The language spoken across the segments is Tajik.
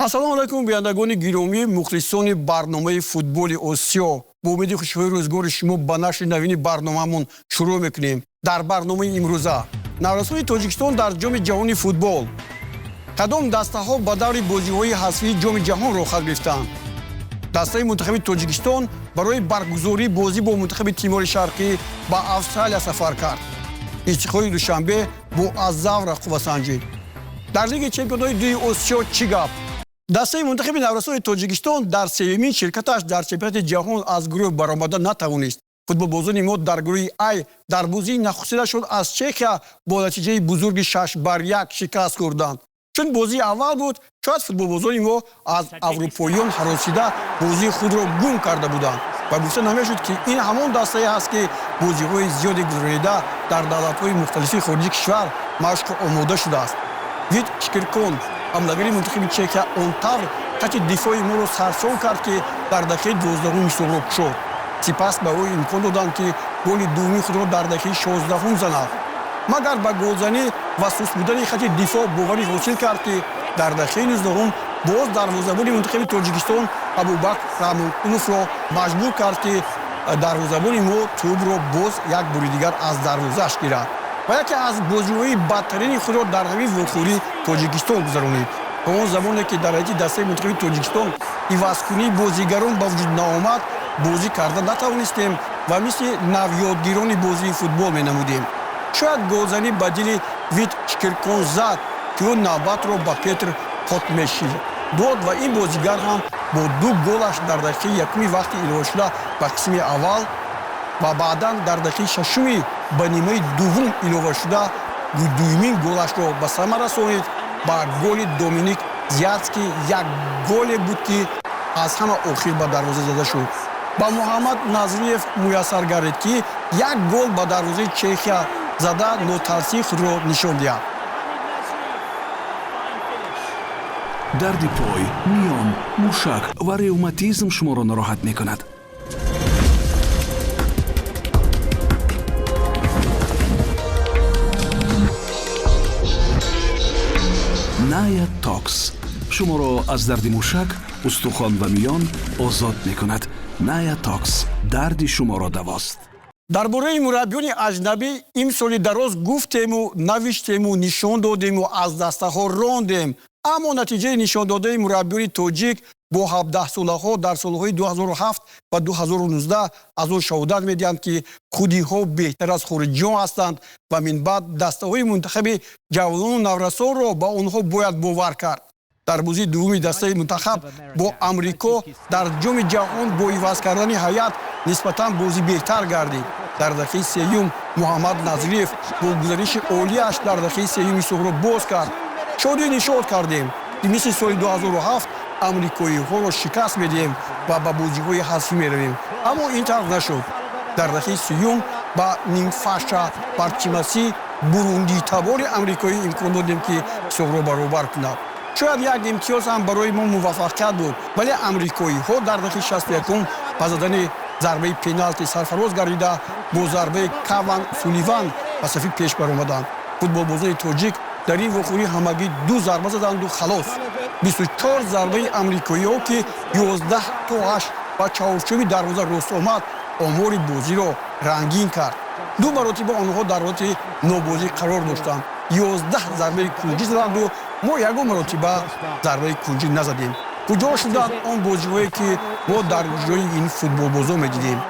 Ассалому алайкум, бинандагони гиромӣ, мухлисони барномаи футболи Осиё. Бо умеди хушҳои рӯзгори шумо ба нашри навини барномаамон шурӯъ мекунем. Дар барномаи имрӯза наврасони Тоҷикистон дар Ҷоми ҷаҳони футбол, кадом дастаҳо ба даври бозиҳои ҳазфии Ҷоми ҷаҳон роҳхат гирифтанд? Дастаи мунтахаби Тоҷикистон барои баргузории бозӣ бо мунтахаби Тимори Шарқӣ ба Австралия сафар кард. Истиқлоли Душанбе бо Аззавра қуввасанҷид. Дар Лиги чемпионҳои дуи Осиё чӣ гап? Дастаи мунтахаби наврасони Тоҷикистон дар сеюмин ширкаташ дар чемпионати ҷаҳон аз гурӯҳ баромада натавонист. Футболбозони мо дар гурӯҳи Ай дар бозии нахустинашон аз Чехия бо натиҷаи бузурги 6-1 шикаст хӯрданд. Чун бозии аввал буд, шояд футболбозони мо аз аврупоиён ҳаросида бозии худро гум карда буданд ва гуфта намешуд, ки ин ҳамон дастае ҳаст, ки бозиҳои зиёде гузаронида, дар давлатҳои мухталифи хориҷи кишвар машқу омода шудааст. Вит Шкиркон, ҳамлагари мунтахаби Чехия, он тавр хати дифои моро сарсон кард, ки дар дақиқаи 12-ум ҳисобро кушод. Сипас ба ӯ имкон доданд, ки голи дуввуми худро дар дақиқаи 16-ум занад, магар ба голзанӣ ва суст будани хати дифоъ боварӣ ҳосил кард, ки дар дақиқаи 19-ум боз дарвозабони мунтахаби Тоҷикистон Абубакр Раҳмонқуловро маҷбур кард, ки дарвозабони мо тӯбро боз як бори дигар аз дарвозааш гирад ва яке аз бозиҳои бадтарини худро дар ҳамин вохӯрӣ Тоҷикистон гузаронид. Ба он замоне ки дар ҳайати дастаи мунтахаби Тоҷикистон ивазкунии бозигарон ба вуҷуд наомад, бозӣ карда натавонистем ва мисли навёдгирони бозии футбол менамудем. Шояд голзанӣ ба дили Вит Шкиркон зад, ки ӯ навбатро ба Петр Хотмешил дод ва ин бозигар ҳам бо ду голаш дар дақиқаи якуми вақти иловашуда ба қисми аввал ва баъдан дар дақиқаи шашуми ба нимаи дуввум иловашуда дуюмин голашро ба самар расонид. Ба голи Доминик Зяцкий як голе буд, ки аз ҳама охир ба дарвоза зада шуд. Ба Муҳаммад Назриев муяссар гардид, ки як гол ба дарвозаи Чехия зада, нотарсии худро нишон диҳад. Дарди пой, миён, мушак ва ревматизм шуморо нороҳат мекунад? Ная Токс шуморо аз дарди мушак, устухон ва миён озод мекунад. Ная Токс дарди шуморо давост. Дар бораи мураббиёни аҷнабӣ имсоли дароз гуфтему, навиштему, нишон додему, аз дастаҳо рондем, аммо натиҷаи нишондодаи мураббиёни тоҷик бо 17-солаҳо дар солҳои 2007 ва 2019 аз он шаҳодат медиҳанд, ки худиҳо беҳтар аз хориҷиён ҳастанд ва минбаъд дастаҳои мунтахаби ҷавонону наврасонро ба онҳо бояд бовар кард. Дар бозии дуввуми дастаи мунтахаб бо Амрико дар Ҷоми ҷаҳон бо иваз кардани ҳайат нисбатан бозӣ беҳтар гардид. Дар дақиқаи сеюм Муҳаммад Назриев бо гузариши олиаш дар дақиқаи сеюм ҳисобро боз кард. Шодӣ нишод кардем, ки мисли соли 2007 амрикоиҳоро шикаст медиҳем ва ба бозиҳои ҳазфӣ меравем, аммо ин тавр нашуд. Дар дақиқаи сеюм ба Нимфаша Барчимасӣ, бурундитабори амрикоӣ, имкон додем, ки ҳисобро баробар кунад. Шояд як имтиёз ҳам барои мо муваффақият буд, вале амрикоиҳо дар дақиқаи 61-ум ба задани зарбаи пеналти сарфароз гардида, бо зарбаи Каван Суливан ба сафи пеш баромаданд. Футболбозони тоҷик дар ин вохӯрӣ ҳамагӣ ду зарба заданду халос. 24 зарбаи амрикоиҳо, ки 11 тоаш ба чаҳорчӯби дарвоза рост омад, омори бозиро рангин кард. Ду маротиба онҳо дар ҳолати нобозӣ қарор доштанд, 11 зарбаи кунҷӣ заданду мо ягон маротиба зарбаи кунҷӣ назадем. Куҷо шуданд он бозиҳое, ки мо дар ҷои ин футболбозон медидем?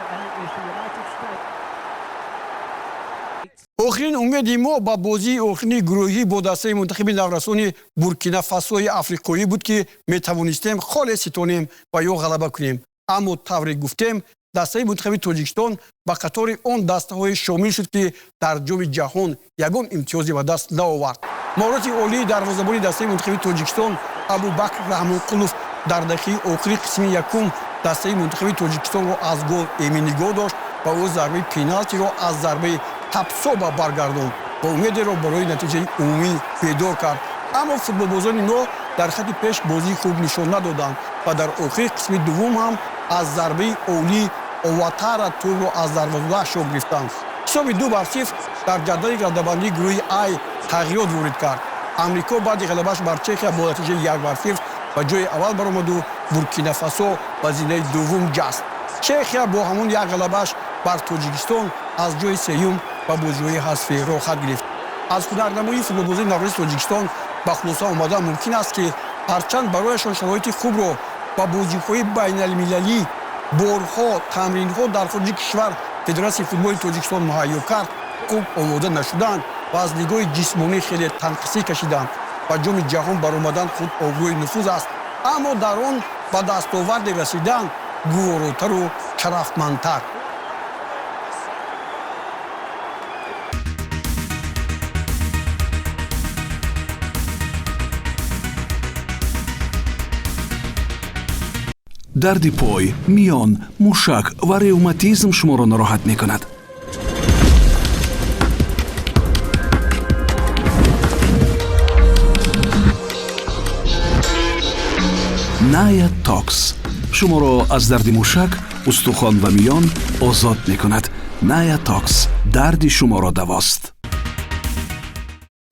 Охирин умеди мо ба бозии охирини гурӯҳӣ бо дастаи мунтахаби наврасони Буркина Фасои африқоӣ буд, ки метавонистем холе ситонем ва ё ғалаба кунем. Аммо тавре гуфтем, дастаи мунтахаби Тоҷикистон ба қатори он дастаҳое шомил шуд, ки дар Ҷоми ҷаҳон ягон имтиёзе ба даст наовард. Маҳорати олии дарвозабони дастаи мунтахаби Тоҷикистон Абубакр Раҳмонқулов дар дақиқаи охири қисми якум дастаи мунтахаби Тоҷикистонро аз гол эмин нигоҳ дошт ва ӯ зарбаи пеналтиро аз зарбаи Тапсоба баргардонд ва умедеро барои натиҷаи умумӣ бедор кард. Аммо футболбозони мо дар хати пеш бозии хуб нишон надоданд ва дар охири қисми дуввум ҳам аз зарбаи олии Оватара тӯбро аз дарвозаашон гирифтанд. Ҳисоби 2-0 дар ҷадвали радабандии гурӯҳи Ай тағйирот ворид кард. Амрико баъди ғалабааш бар Чехия бо натиҷаи 1-0 Ба ҷои аввал баромаду Буркинафасо ба зинаи дуввум ҷаст. Чехия бо ҳамон як ғалабааш бар Тоҷикистон аз ҷои сеюм ба бозиҳои ҳазфӣ роҳхат гирифт. Аз ҳунарнамоии футболбозии навраси Тоҷикистон ба хулоса омадан мумкин аст, ки ҳарчанд барояшон шароити хубро ба бозиҳои байналмилалӣ, борҳо тамринҳо дар хориҷи кишвар Федератсияи футболи Тоҷикистон муҳайё кард, хуб омода нашуданд ва аз нигоҳи ҷисмонӣ хеле танқисӣ кашиданд. Ба Ҷоми ҷаҳон баромадан худ обрӯи нуфуз аст, аммо дар он ба дастоварде расидан гуворотару шарафмандтар. Дарди пой, миён, мушак ва ревматизм шуморо нороҳат мекунад? Ная Токс шуморо аз дарди мушак, устухон ва миён озод мекунад. Ная Токс дарди шуморо давост.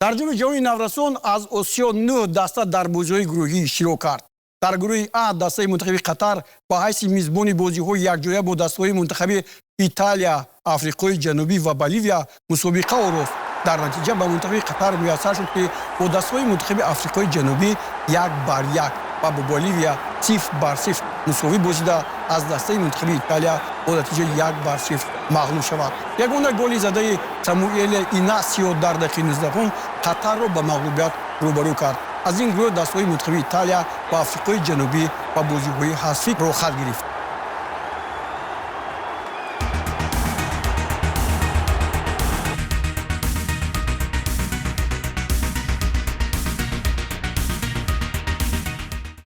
Дар Ҷоми ҷаҳони наврасон аз Осиё нӯҳ даста дар бозиҳои гурӯҳӣ иштирок кард. Дар гурӯҳи А дастаи мунтахаби Қатар ба ҳайси мизбони бозиҳои якҷоя бо дастаҳои мунтахаби Италия, Африқои Ҷанубӣ ва Боливия мусобиқа орост. Дар натиҷа ба мунтахаби Қатар муяссар шуд, ки бо дастаҳои мунтахаби Африқои Ҷанубӣ 1-1 ва бо Боливия 0-0 мусовӣ бозида, аз дастаи мунтахаби Италия бо натиҷаи 1-0 мағлуб шавад. Ягона голи задаи Самуэле Инасио дар дақиқаи 19 Қатарро ба мағлубият рӯбарӯ кард. Аз ин гурӯҳ дастаҳои мунтахаби Италия ва Африқои Ҷанубӣ ба бозиҳои ҳазфӣ роҳхат гирифт.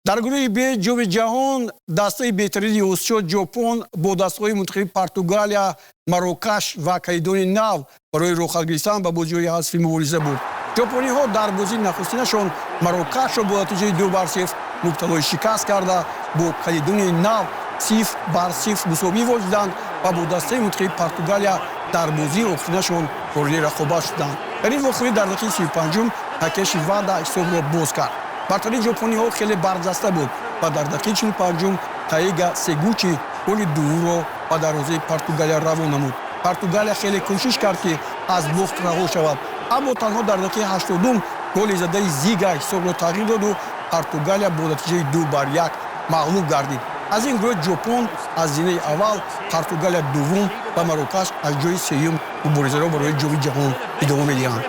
Дар гурӯҳи Б Ҷоми ҷаҳон дастаи беҳтарини Осиё Ҷопон бо дастаҳои мунтахаби Португалия, Марокаш ва Калидони Нав барои роҳхат гирифтан ба бозиҳои ҳазфӣ мубориза бурд. Ҷопониҳо дар бозии нахустинашон Марокашро бо натиҷаи 2-0 мубталои шикаст карда, бо Калидони Нав 0-0 мусовӣ возиданд ва бо дастаи мунтахаби Португалия дар бозии охиринашон вориди рақобат шуданд. Дар ин вохӯрӣ дар дақиқаи 35 Такеши Вада ҳисобро боз кард. Бартарии ҷопониҳо хеле барҷаста буд ва дар дақиқаи 45 Таига Сегучи голи дуввумро ба дарвозаи Португалия равон намуд. Португалия хеле кӯшиш кард, ки аз бохт раҳо шавад, аммо танҳо дар дақиқаи 80 голи задаи Зига ҳисобро тағйир доду Португалия бо натиҷаи 2-1 мағлуб гардид. Аз ин гурӯҳ Ҷопон аз зинаи аввал, Португалия дуввум ва Марокаш аз ҷои сеюм муборизаро барои Ҷоми ҷаҳон идома медиҳанд.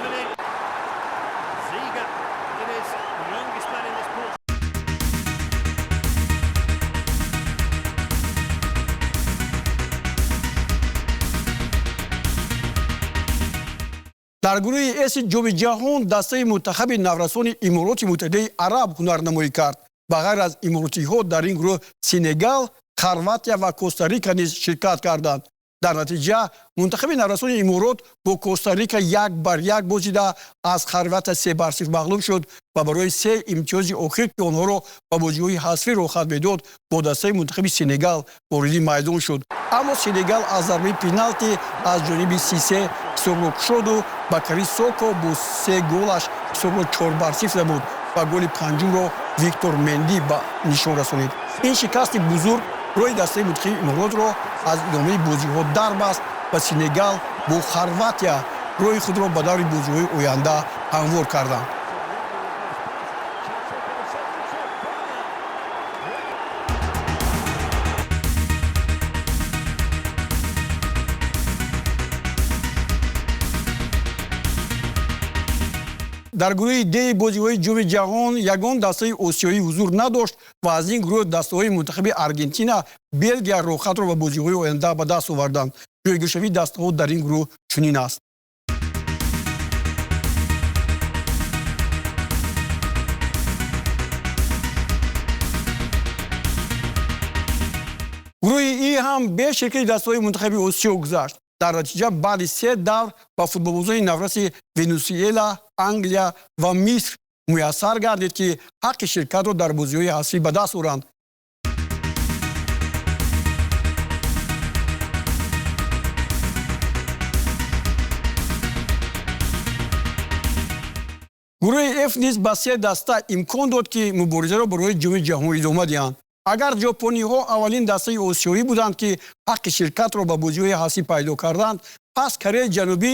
Дар гурӯҳи С Ҷоми ҷаҳон дастаи мунтахаби наврасони Имороти Муттаҳидаи Араб ҳунарнамоӣ кард. Ба ғайр аз иморотиҳо дар ин гурӯҳ Сенегал, Хорватия ва Коста-Рика низ ширкат карданд. Дар натиҷа мунтахаби наврасони Иморот бо Коста-Рика 1-1 бозида, аз Хорватия 3-0 мағлуб шуд ва барои се имтиёзи охир, ки онҳоро ба бозиҳои ҳазфӣ роҳхат медод, бо дастаи мунтахаби Сенегал вориди майдон шуд. Аммо Сенегал аз зарбаи пеналти аз ҷониби Сисе ҳисобро кушоду Бакари Соко бо се голаш ҳисобро 4-0 намуд ва голи панҷумро Виктор Менди ба нишон расонид. Ин шикасти бузург роҳи дастаи мунтахаби Иморотро аз идомаи бозиҳо дарбаст ва Сенегал бо Хорватия роҳи худро ба даври бозиҳои оянда ҳамвор карданд. Дар гурӯҳи Д бозиҳои Ҷоми ҷаҳон ягон дастаи осиёӣ ҳузур надошт ва аз ин гурӯҳ дастаҳои мунтахаби Аргентина, Белгия роҳхатро ба бозиҳои оянда ба даст оварданд. Ҷойгиршавии дастаҳо дар ин гурӯҳ чунин аст. Гурӯҳи И ҳам бе ширкати дастаҳои мунтахаби Осиё гузашт. Дар натиҷа баъди се давр ба футболбозони навраси Венесуэла, Англия ва Миср муяссар гардид, ки ҳаққи ширкатро дар бозиҳои ҳазфӣ ба даст оранд. Гурӯҳи F низ ба се даста имкон дод, ки муборизаро барои Ҷоми ҷаҳон идома диҳанд. Агар ҷопониҳо аввалин дастаи осиёӣ буданд, ки ҳаққи ширкатро ба бозиҳои ҳасӣ пайдо карданд, пас Кореяи Ҷанубӣ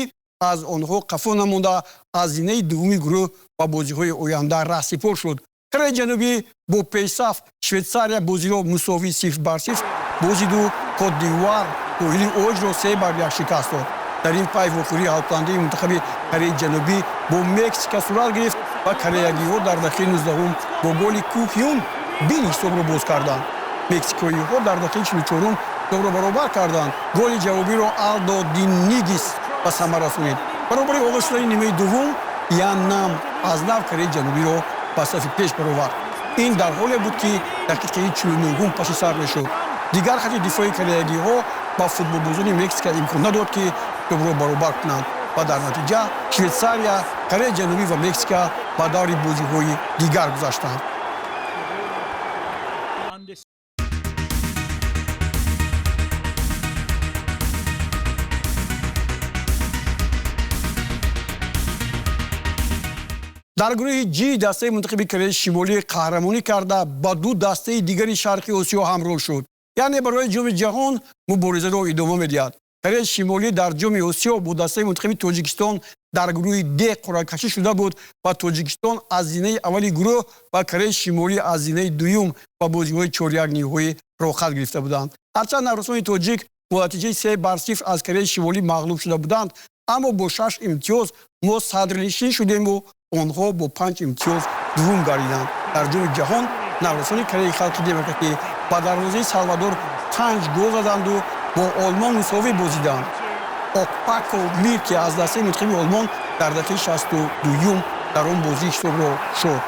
аз онҳо қафо намонда, аз зинаи дуввуми гурӯҳ ба бозиҳои оянда раҳсипор шуд. Кореяи Ҷанубӣ бо пешсаф Швейтсария бозиро мусовӣ 0-0 бозиду Кот-д'Ивуар Соҳили Оҷро 3-1 шикаст дод. Дар ин пай вохӯрии ҳалкунандаи мунтахаби Кореяи Ҷанубӣ бо Мексика сурат гирифт ва кореягиҳо дар дақиқаи 19 бо голи Ку Хюн Бин ҳисобро боз карданд. Мексикоиҳо дар дақиқаи 44 ҳисобро баробар карданд. Голи ҷавобиро Алдо Динигис ба самар расонид. Баробари оғоз шудани нимаи дуввум Ян Нам аз нав Кореяи Ҷанубиро ба сафи пеш баровард. Ин дар ҳоле буд, ки дақиқаи 49 паши сар мешуд. Дигар хати дифои кореягиҳо ба футболбозони Мексика имкон надод, ки ҳисобро баробар кунанд ва дар натиҷа Швейтсария, Кореяи Ҷанубӣ ва Мексика ба даври бозиҳои дигар гузаштанд. Дар гурӯҳи Ҷ дастаи мунтахаби Кореяи Шимолӣ қаҳрамонӣ карда, ба ду дастаи дигари Шарқи Осиё ҳамроҳ шуд. Яъне барои Ҷоми ҷаҳон муборизаро идома медиҳад. Кореяи Шимолӣ дар Ҷоми Осиё бо дастаи мунтахаби Тоҷикистон дар гурӯҳи Д қуръакашӣ шуда буд ва Тоҷикистон аз зинаи аввали гурӯҳ ва Кореяи Шимолӣ аз зинаи дуюм ба бозиҳои чоряк ниҳоӣ роҳхат гирифта буданд. Ҳарчанд наврасони тоҷик бо натиҷаи 3-0 аз Кореяи Шимолӣ мағлуб шуда буданд, аммо бо 6 имтиёз мо садрнишин шудему онҳо бо 5 имтиёз дуввум гардиданд. Дар Ҷоми ҷаҳон наврасони Кореяи Халқи Демократӣ ба дарвозаи Салвадор 5 гол заданду бо Олмон мусовӣ бозиданд. Окпако Мир, ки аз дастаи мунтахаби Олмон дар дақиқаи 62 дар он бозӣ ҳисобро шуд.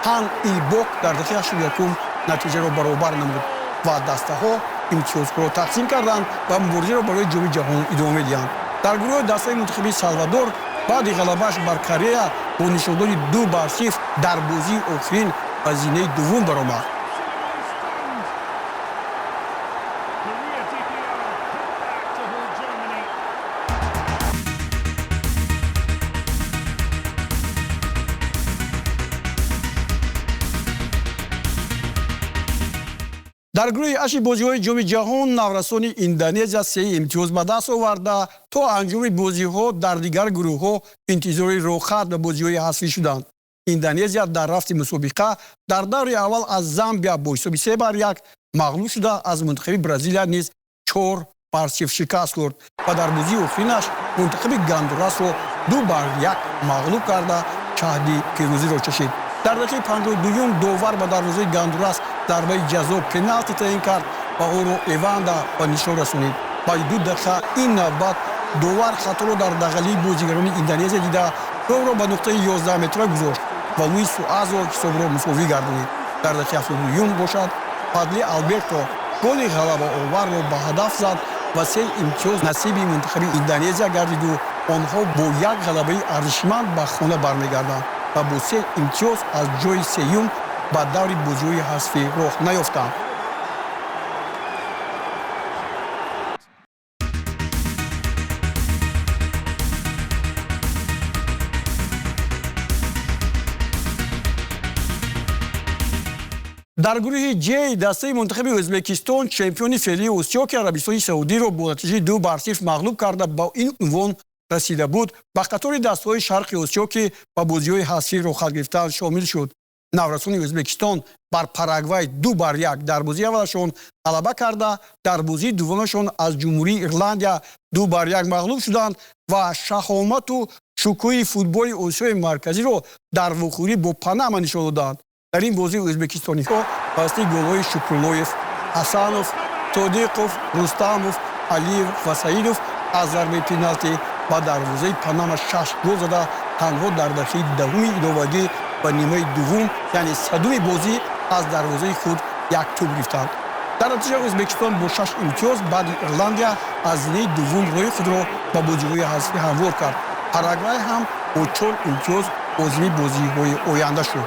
Ҳан Илбок дар дақиқаи 81 натиҷаро баробар намуд ва дастаҳо имтиёзҳоро тақсим карданд ва муборизаро барои Ҷоми ҷаҳон идома медиҳанд. Дар гурӯҳи дастаи мунтахаби Салвадор баъди ғалабааш бар Корея бо нишондоди 2-0 дар бозии охирин ба зинаи дуввум баромад. Дар гурӯҳи аши бозиҳои Ҷоми ҷаҳон наврасони Индонезия 3 имтиёз ба даст оварда, то анҷоми бозиҳо дар дигар гурӯҳҳо интизори роҳхат ба бозиҳои ҳасфӣ шуданд. Индонезия дар рафти мусобиқа дар даври аввал аз Замбия бо ҳисоби 3-1 мағлуб шуда, аз мунтахаби Бразилия низ 4-0 шикаст хӯрд ва дар бозии охиринаш мунтахаби Гондурасро 2-1 мағлуб карда, чаҳди пирӯзиро чашид. Дар дақиқаи 52 довар ба дарвозаи Гондурас зарбаи ҷазо пеналти таъин кард ва ӯро Эванда ба нишон расонид. Баъди 2 дақиқа ин навбат довар хаторо дар дағалии бозигарони Индонезия дида, топро ба нуқтаи 11 метра гузошт ва Луис Суазо ҳисобро мусовӣ гардонид. Дар дақиқаи 72 бошад Падли Алберто голи ғалабаоварро ба ҳадаф зад ва 3 имтиёз насиби мунтахаби Индонезия гардиду онҳо бо як ғалабаи арзишманд ба хона бармегарданд ва бо 3 имтиёз аз ҷои сеюм ба даври бозиҳои ҳасфӣ роҳ наёфтанд. Дар гурӯҳи Ҷ дастаи мунтахаби Ӯзбекистон чемпиони феълии Осиё, ки Арабистони Саудиро бо натиҷаи 2-0 мағлуб карда ба ин унвон расида буд, ба қатори дастаҳои Шарқи Осиё, ки ба бозиҳои ҳасфӣ роҳхат гирифтаанд, шомил шуд. Наврасони Ӯзбекистон бар Парагвай 2-1 дар бозии аввалашон ғалаба карда, дар бозии дуввумашон аз Ҷумҳурии Ирландия 2-1 мағлуб шуданд ва шаҳомату шукӯҳи футболи Осиёи Марказиро дар вохӯрӣ бо Панама нишон доданд. Дар ин бозӣ ӯзбекистониҳо тавассути голҳои Шукруллоев, Ҳасанов, Содиқов, Рустамов, Алиев ва Саидов аз зарбаи пеналти ба дарвозаи Панама 6 гол зада, танҳо дар дақиқаи 10 иловагӣ ва нимаи дуввум, яъне 100-уми бозӣ аз дарвозаи худ як тӯб гирифтанд. Дар натиҷа Ӯзбекистон бо 6 имтиёз баъди Ирландия аз зинаи дуввум роҳи худро ба бозиҳои ҳасфӣ ҳамвор кард. Парагвай ҳам бо 4 имтиёз озими бозиҳои оянда шуд.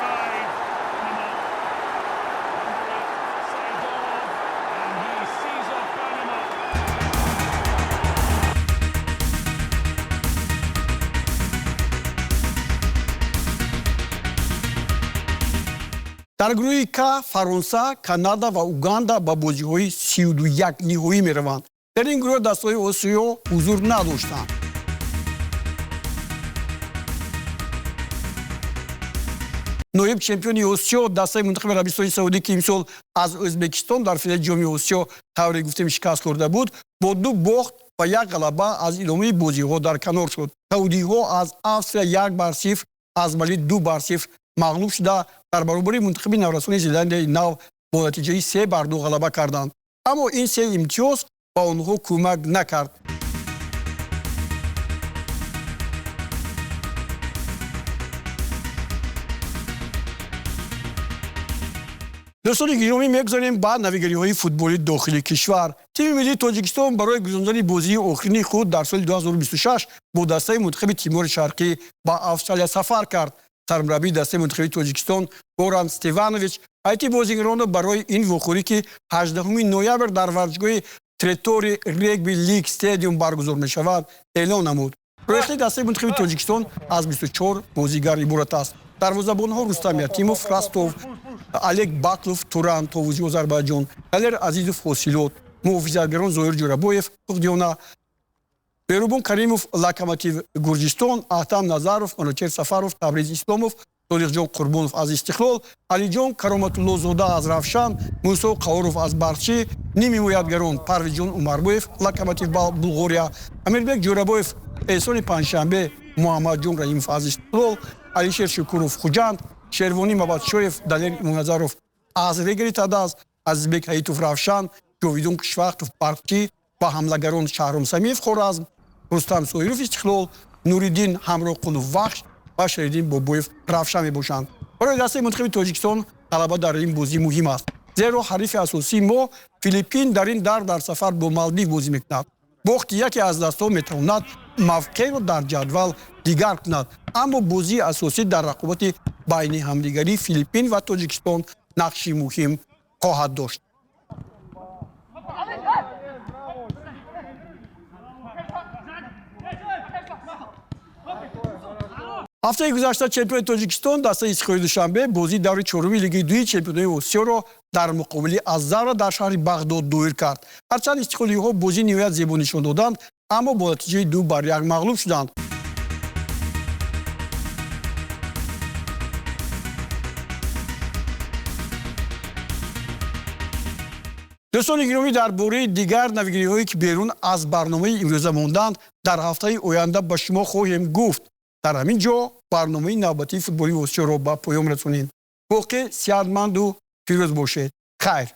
Дар гурӯҳи К Фаронса, Канада ва Уганда ба бозиҳои 31 ниҳоӣ мераванд. Дар ин гурӯҳ дастаҳои Осиё ҳузур надоштанд. Ноиб чемпиони Осиё дастаи мунтахаби Арабистони Саудӣ, ки имсол аз Ӯзбекистон дар финали Ҷоми Осиё тавре гуфтем шикаст хӯрда буд, бо 2 бохт ва 1 ғалаба аз идомаи бозиҳо дар канор шуд. Саудиҳо аз Австрия 1-0, аз Мали 2-0 мағлуб шуда, дар баробари мунтахаби наврасони Зеландияи Нав бо натиҷаи 3-2 ғалаба карданд. Аммо ин се имтиёз ба онҳо кӯмак накард. Дӯстони гиромӣ, мегузарем ба навигариҳои футболи дохили кишвар. Тими миллии Тоҷикистон барои гузарондани бозии охирини худ дар соли 2026 бо дастаи мунтахаби Тимори Шарқӣ ба Австралия сафар кард. Сармураббии дастаи мунтахаби Тоҷикистон Горан Стеванович ҳайати бозигаронро барои ин вохӯрӣ, ки 18 ноябр дар варзишгоҳи Третори Регби Лиг Стадиум баргузор мешавад, эълон намуд. Рӯйхати дастаи мунтахаби Тоҷикистон аз 24 бозигар иборат аст. Дарвозабонҳо Рустам Ятимов, Ростов, Олег Баклов, Туран, Товузи Озарбайҷон, Далер Азизов, Ҳосилот, муҳофизатгарон Зоир Ҷӯрабоев, Суғдиёна, Берубон Каримов, Локомотив Гурҷистон, Аҳтам Назаров, Манучер Сафаров, Табриз Исломов, Солиҳҷон Қурбонов аз Истиқлол, Алиҷон Кароматуллозода аз Равшан, Мусо Қаоров аз Барчӣ, ним ҳимоятгарон Парвизҷон Умарбоев, Локомотив Булғория, Амирбек Ҷӯрабоев, Эҳсони Панҷшанбе, Муҳаммадҷон Раҳимов аз Истиқлол, Алишер Шукуров, Хуҷанд, Шервонӣ Мабадшоев, Далер Имомназаров аз Регери Тадаз, Азизбек Ҳаитов, Равшан, Ҷовидон Хушвақтов, Барқчӣ ва ҳамлагарон Шаҳром Самиев, Хоразм, Рустам Соиров, Истиқлол, Нуриддин Ҳамроқулов, Вахш ва Шариддин Бобоев, Равшан мебошанд. Барои дастаи мунтахаби Тоҷикистон ғалаба дар ин бозӣ муҳим аст, зеро ҳарифи асосии мо Филиппин дар ин дар сафар бо Малдив бозӣ мекунад. Бохти яке аз дастҳо метавонад мавқеъро дар ҷадвал дигар кунад, аммо бозии асосӣ дар рақобати байни ҳамдигарии Филиппин ва Тоҷикистон нақши муҳим хоҳад дошт. Ҳафтаи гузашта чемпиони Тоҷикистон дастаи Истиқлоли Душанбе бозии даври чоруми Лигаи дуи чемпионои Осиёро дар муқобили Аззарра дар шаҳри Бағдод доир кард. Ҳарчанд истиқлолиҳо бозии ниҳоят зебо нишон доданд, аммо бо натиҷаи 2-1 мағлуб шуданд. Дӯстони гиромӣ, дар бораи дигар навигириҳое, ки берун аз барномаи имрӯза монданд, дар ҳафтаи оянда ба шумо хоҳем гуфт. Дар ҳамин ҷо барномаи навбатии футболи Осиёро ба поён расонем. Боқӣ сиҳатманду пирӯз бошед. Хайр.